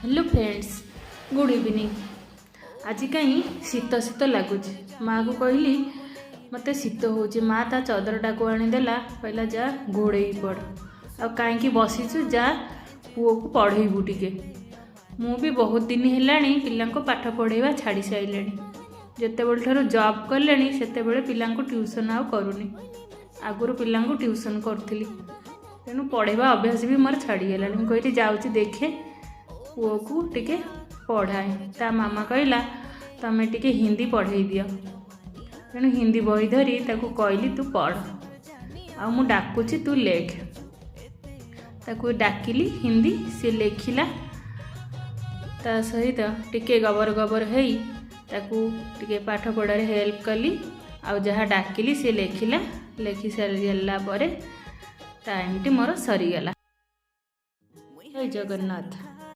Hello friends, good evening. ଆଜି କାହିଁ ଶୀତ ଶୀତ ଲାଗୁଛି। ମାଆକୁ କହିଲି, ମୋତେ ଶୀତ ହେଉଛି। ମା ତା ଚଦରଟାକୁ ଆଣିଦେଲା, କହିଲା, ଯା ଘୋଡ଼େଇ ପଡ଼, ଆଉ କାହିଁକି ବସିଛୁ, ଯା ପୁଅକୁ ପଢ଼େଇବୁ ଟିକେ। ମୁଁ ବି ବହୁତ ଦିନ ହେଲାଣି ପିଲାଙ୍କୁ ପାଠ ପଢ଼େଇବା ଛାଡ଼ି ସାରିଲେଣି। ଯେତେବେଳେ ଠାରୁ ଜବ୍ କଲେଣି, ସେତେବେଳେ ପିଲାଙ୍କୁ ଟ୍ୟୁସନ୍ ଆଉ କରୁନି। ଆଗରୁ ପିଲାଙ୍କୁ ଟ୍ୟୁସନ୍ କରୁଥିଲି, ତେଣୁ ପଢ଼େଇବା ଅଭ୍ୟାସ ବି ମୋର ଛାଡ଼ିଗଲାଣି। ମୁଁ କହିଲି, ଯାଉଛି ଦେଖେ ପୁଅକୁ ଟିକେ ପଢ଼ାଏ। ତା ମାମା କହିଲା, ତମେ ଟିକେ ହିନ୍ଦୀ ପଢ଼େଇ ଦିଅ। ତେଣୁ ହିନ୍ଦୀ ବହି ଧରି ତାକୁ କହିଲି, ତୁ ପଢ଼ ଆଉ ମୁଁ ଡାକୁଛି, ତୁ ଲେଖ। ତାକୁ ଡାକିଲି ହିନ୍ଦୀ, ସେ ଲେଖିଲା। ତା ସହିତ ଟିକେ ଗବର ଗବର ହେଇ ତାକୁ ଟିକେ ପାଠ ପଢ଼ାରେ ହେଲ୍ପ କଲି ଆଉ ଯାହା ଡାକିଲି ସେ ଲେଖିଲା। ଲେଖି ସାରିଲା ପରେ ଟାଇମ୍ଟି ମୋର ସରିଗଲା। ଜୟ ଜଗନ୍ନାଥ।